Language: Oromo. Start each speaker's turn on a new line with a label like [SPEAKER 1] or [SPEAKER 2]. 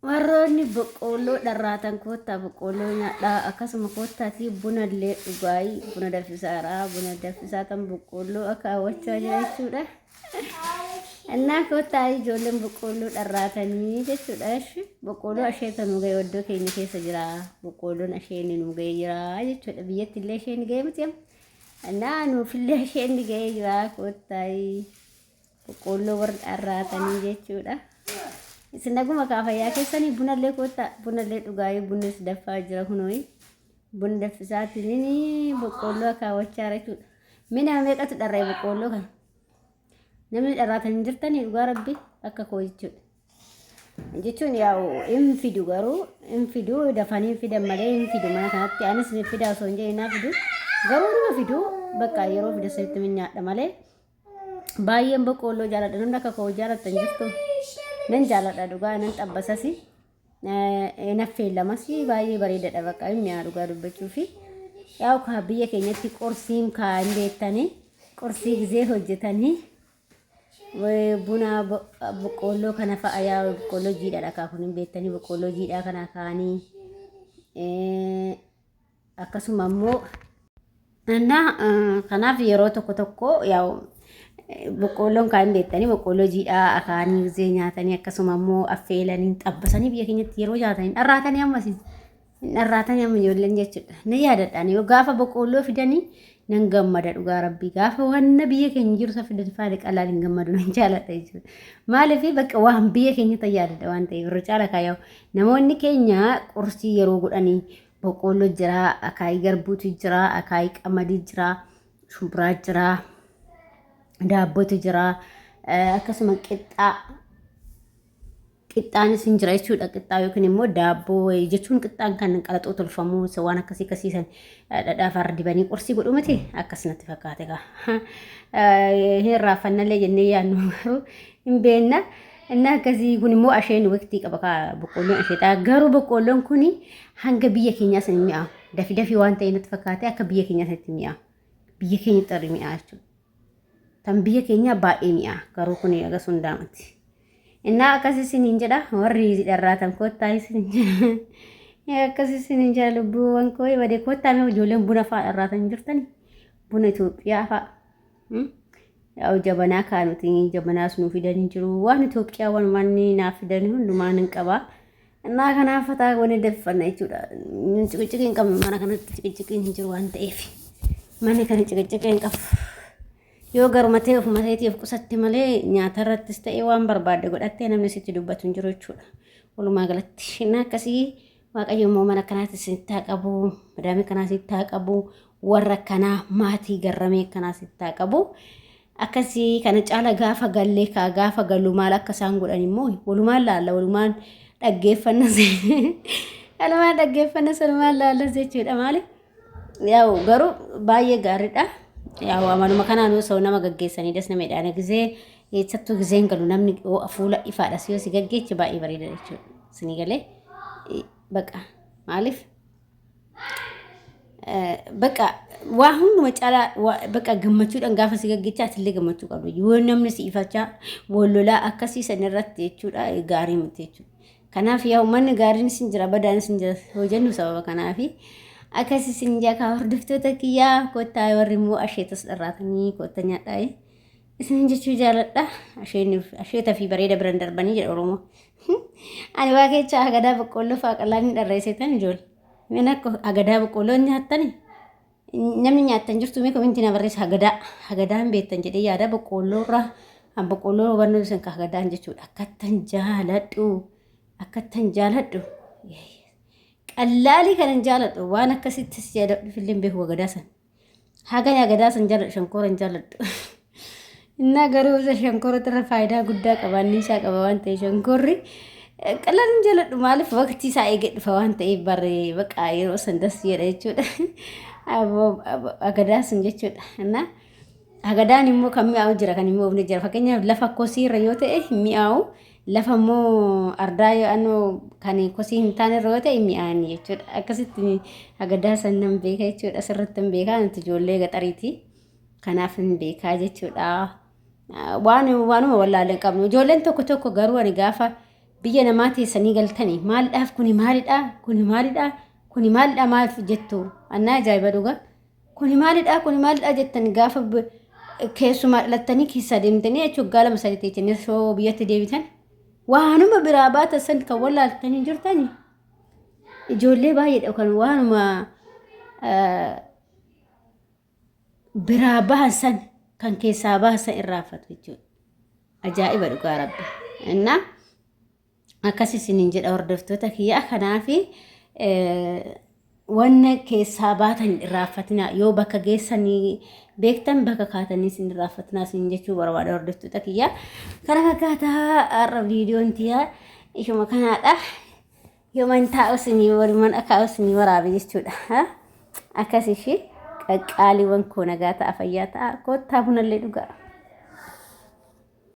[SPEAKER 1] Warroonni boqqoolloo dharraatan koottaa boqqoolloo nyaadhaa akkasuma koottaatii buna illee dhugaayi buna danfisaaraa buna danfisaa tan boqqoolloo akka hawwachaa jira jechuudha. Innaa koottaa ijoolleen boqqoolloo dharraatanii jechuudha. Ishi boqqoolloo asheeta nu ga'e oddoo keenya keessa jira. Boqqoolloon asheenni nu ga'e jira jechuudha. Biyyatti illee isheen ga'e miti amma. Innaa nuufillee isheen ga'e jira koottaa. Boqqoolloo warri dharraatanii jechuudha. Isin naguma kaa fayyaa keessanii bunallee koottaa bunallee dhugaayii bunnis danfaa jira kunooyi. Buna danfisaatiin boqqoolloo akaawwachaa jechuudha. Mina meeqatu dharra'e boqqoolloo kana? Namni dharraatan hin jirtanii dhugaa rabbi akka koo jechuudha. Jechuun yaa'u hin fidu garuu hin fidu dafanii hin fidan malee hin fidu mana kanatti anis ni fida osoo hin jedhin naa fidu garuu numa fidu bakka yeroo fida sanitti min nyaadha malee Baay'een boqqoolloo jaaladha. Namni akka koo jaalattan jirtu. Nan jaaladha dhugaa nan xabbasasi. Naffeellamas baay'ee bareedadha bakka hin mi'aa dhugaa dubbachuu fi yaa'u kaa biyya keenyatti qorsiin kaa hin beektanii qorsii gizee hojjetanii buna boqqoolloo kana fa'a yaa'u boqqoolloo jiidhaadha kaa kun hin beektanii boqqoolloo jiidhaa kana kaanii Akkasuma immoo kanaaf yeroo tokko tokko yaa'u boqqoolloon kaan beektanii boqqoolloo jiidhaa akaanii gizee nyaatanii akkasuma immoo affeelanii xabbasanii biyya keenyatti yeroo nyaatanii dharraatanii ammas hin dharraatanii amma ijoolleen jechuudha. Ni yaadadhaan yoo gaafa boqqoolloo fidanii nan gammada dhugaa rabbii gaafa wanna biyya keenya jiru isa fidan faana qalaan hin gammadu nan jaaladha jechuudha. Maaliif bakka waan biyya keenya tajaajila waan ta'eef irra caala kaayaa'u namoonni keenya qorsii yeroo godhanii Boqqoolloo jira, akaayii garbuutu jira, akaayii qamadii jira, shumburaa jira, daabbootu jira, akkasuma qixxaa qixxaanis hin jira jechuudha. Qixxaa yookiin immoo daabboo wayii jechuun qixxaan kan qalaxoo tolfamu isa waan akkasii akkasiisan dhadhaa farra dibanii qorsii godhu miti akkas natti fakkaate kaa. Hin raafannallee jennee yaadnu garuu hin beekna. Inni akkasii kun immoo asheen waqtii qaba kaa boqqoolloon asheetaa garuu boqqoolloon kun hanga biyya keenyaa san mi'aawu dafi dafii waan ta'e natti fakkaate akka biyya keenyaa sanitti mi'aawu biyya keenya xarri mi'aa jechuudha. Tan biyya keenyaa baay'ee mi'aa garuu kun agas hundaa miti. Innaa akkasii isiniin jedha warri dharraatan koottaa isiniin jedha. Akkasii isiniin jedha lubbuuwwan koo badee koottaa mee ijoolleen buna fa'aa dharraatan jirtani buna Itoophiyaa fa'aa. Yaa'u jabanaa kaa nuti jabanaas nuu fidanii jiru. Waan Itoophiyaa waan manni naaf fidanii hundumaa nan qaba. Innaa kanaaf fataa wani danfanna jechuudha. Ciqiciqii hin qabnu mana kanatti ciqiciqiin hin jiru waan ta'eef. Manni kana ciqiciqii hin qabu. Yoo garuma ta'e ofuma ta'eetiif qusatte malee nyaata irrattis ta'e waan barbaadde godhattee namni sitti dubbatu hin jiru jechuudha. Walumaa galatti innaa akkasii Waaqayyo immoo mana kanaatti sitti haa qabu, madaamii kanaa sitti haa qabu, warra kanaa maatii garramee kanaa sitti haa qabu. Akkasii kana caala gaafa gallee kaa gaafa galu maal akka isaan godhan immoo walumaan laalla walumaan dhaggeeffannas walumaan dhaggeeffannas walumaan laallas jechuudha maali. Yaa'u garuu baay'ee gaariidha. Yaa'u amaluma kanaan osoo nama gaggeessanii das nama jedhaan gisee eessattuu giseen galu namni fuula ifaadha si yoo si gaggeeche baay'ee bareeda jechuudha. Isinii galee baqa maaliif baqa waa hunduma caalaa baqa gammachuudhaan gaafa si gaggeechaa atillee gammachuu qabda. Yoo namni si ifachaa wal lolaa akkasii san irratti jechuudha gaarii miti jechuudha. Kanaaf yaa uummanni gaariin isin jira badaan isin jira yoo jennu sababa kanaafi akkas isin jaa kaa hordoftoota kiyyaa kottaa warri immoo asheetas dharraatanii kotta nyaadhaa isin jechuu jaaladha asheeta fi bareeda biran darbanii jedha Oromoo. Ani waa keessa agadaa boqqoolloo fa'aa qallaan hin dharreessitan ijoollee. Min akka agadaa boqqoolloo hin nyaattani. Namni nyaattan jirtu mee komentii na barreessa hagadaa hagadaa hin beektan jedhee yaada boqqoolloo irraa an boqqoolloo hubannoo isin ka hagadaan jechuudha akkattan jaaladhu akkattan jaaladhu qallaalii kanan jaaladhu waan akkasittis jaaladhu fillee hin beeku hagadaa san hagan hagadaa san jaaladhu shankoora hin jaaladhu Innaa garuu isa shankoora irra faayidaa guddaa qaba anniisaa qaba waan ta'eef shankoorri qallaan hin jaaladhu maaliif waqtii isaa eegee dhufa waan ta'eef barree baqa yeroo san das jedha jechuudha. Agadaa sun jechuudha. Innaa agadaan immoo kan mi'aawu jira kan hin mi'oofne jira fakkeenyaaf lafa kosii irra yoo ta'e hin mi'aawu lafa immoo ardaa yoo kan kosii hin taane irra yoo ta'e mi'aani jechuudha. Akkasitti agadaa san nan beeka jechuudha sirriitti hin beekaa nuti ijoollee gaxariiti. Kanaaf hin beekaa jechuudha. Waan waanuma wallaalee hin qabnu. Ijoolleen tokko tokko garuu ani gaafa Biyya namaa teessanii galtanii maalidhaaf kuni maalidha kuni maalidha kuni maalidha maaf jettu annaa ajaa'iba dhugaa. Kuni maalidha kuni maalidha jettan gaafa keessumaa dhalattanii keessaa deemtanii jechuun waggaa 2 3 teessanii osoo biyyatti deebitan waanuma biraa baatan san kan wallaaltanii jirtanii ijoollee baay'eedha kan waanuma biraa bahan san kan keessaa bahan san irraanfatu jechuudha. Ajaa'iba dhugaa rabbi. Innaa akkas isiniin jedha hordoftoota kiyyaa kanaafi wanna keessaa baatan hin irraanfatinaa yoo bakka geessanii beektan bakka kaatanii isin irraanfatinaa isin jechuu barbaada hordoftoota kiyyaa. Kana fakkaataa har'a viidiyoon tiyyaa ishuma kanaadha. Yooman taa'u isinii waluman akaa'u isinii waraabe jechuudha. Akkas ishii qaqqaaliiwwan koo nagaa ta'a fayyaa ta'a koottaa bunallee dhugaa.